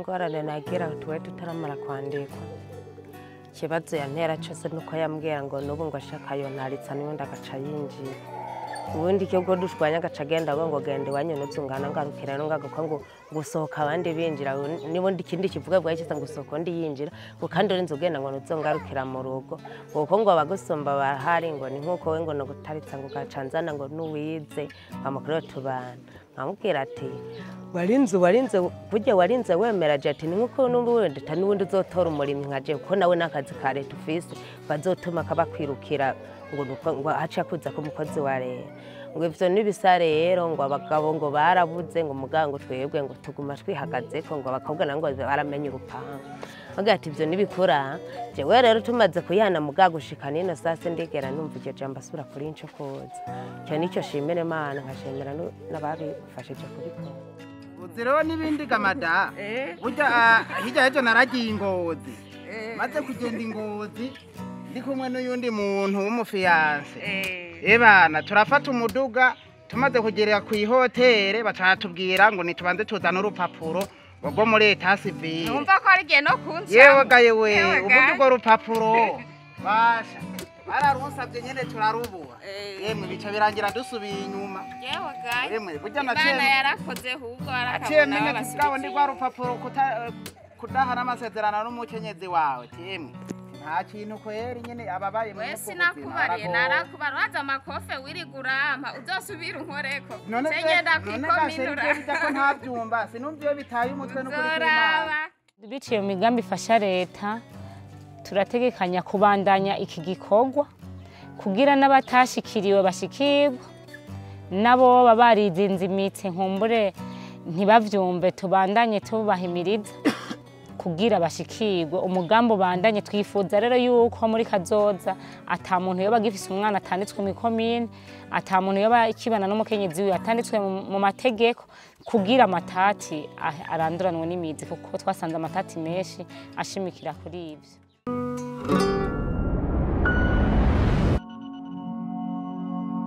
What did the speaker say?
Ingorane nagira tuwe tutaramara kwandikwa. Ikibazo yantera cyose nuko yambwira ngo nubu ngo ashaka yontaritsa n'ubundi agaca yinjira. Ubundi icyo bwo dushwanya agaca agenda ngo genda iwanyu nuzungana ngarukira no ngaguka ngo gusohoka abandi binjira nibundi ikindi kivuga bwa cyose ngo gusohoka undi yinjira ngo kandi urinze ugenda ngo nuzongarukira mu rugo ngo kuko ngo abagusumba barahari ngo ni nkuko we ngo no gutaritsa ngo gacanzana ngo nuwize amakuru tubana. Nkamubwira ati warinze burya warinze wemera ati ni nkuko n'ubundi n'ubundi uzotora umurimyi nkaje kuko nawe n'akazi ka leta ufise bazotuma kabakwirukira ngo ngo haca kuza ko umukozi wa leta ngo ivyo nibisa rero ngo abagabo ngo barabuze ngo mugango twebwe ngo tuguma twihagaze ko ngo abakobwa nango baramenye urupango. Agira ati ivyo nibikura jewe rero tumaze kuyana mugago gushika nino sase ndigera numva iryo jambo asubira kuri nco koza. Cyo nicyo shimira Imana nkashimira n'ababifashije kubikora. Uzero n'ibindi gamada burya hirya y'ejo naragiye Ingozi maze kugenda Ingozi ndi kumwe n'uyundi muntu w'umufiyanse ebana turafata umuduga tumaze kugera ku ihotere bacatubwira ngo nitubanze tuzane urupapuro rwo muri état civil. Numva ko ari gihe no kunsa. Yewe gaye we ubundi urwo rupapuro basha bararunsabye nyene turarubura yemwe bica birangira dusubiye inyuma. Yewe gaye yemwe burya naciye yarakoze hubwo arakabona babasubiye ndi rwa rupapuro kudahana amasezerano n'umukenyezi wawe yemwe nta kintu kweri nyene ababaye mu wese nakubariye narakubara waza makofe wirigurampa uzosubira unkoreko ngenda kwikominura ko ntabyumva sinumva iyo bitaye umutwe no kuri kwimana. Biciye mu migambi ifasha leta turategekanya kubandanya iki gikorwa kugira n'abatashikiriwe bashikirwe nabo baba barizinze imitsi nkumbure ntibavyumve tubandanye tubahimiriza kugira bashikirwe umugambo bandanye. Twifuza rero yuko muri kazoza ata muntu yoba agifise umwana atanditswe mu komine, ata muntu yoba ikibana n'umukenyezi wiwe atanditswe mu mategeko kugira amatati aranduranwe n'imizi kuko twasanze amatati menshi ashimikira kuri ivyo.